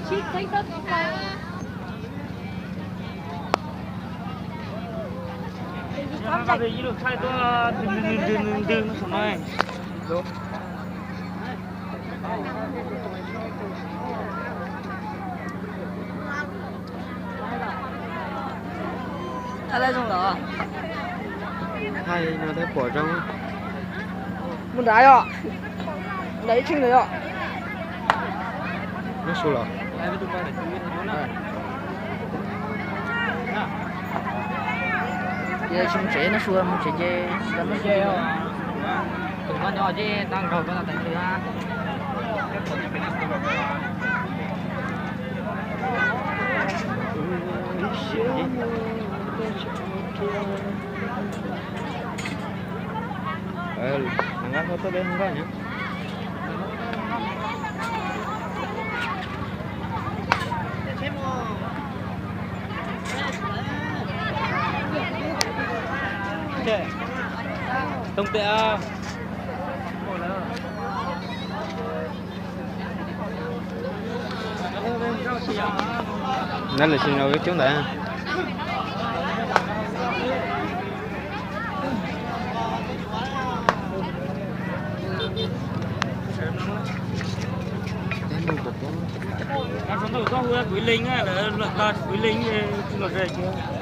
Thaij no thiaj pom zoo. Mus nrad yom. Nrad ib tsheej ntawd yom. Nyob su los. Ces mus tsev, nyob su mus tsev ces tus no nyob ces tag nkaus ko tas ntawd. Nqa koj tuaj peb hu nkauj na. Toog tias nab lawm si no wb coob ntawd. Kuv leeg, kuv leeg tsis los ze kiag.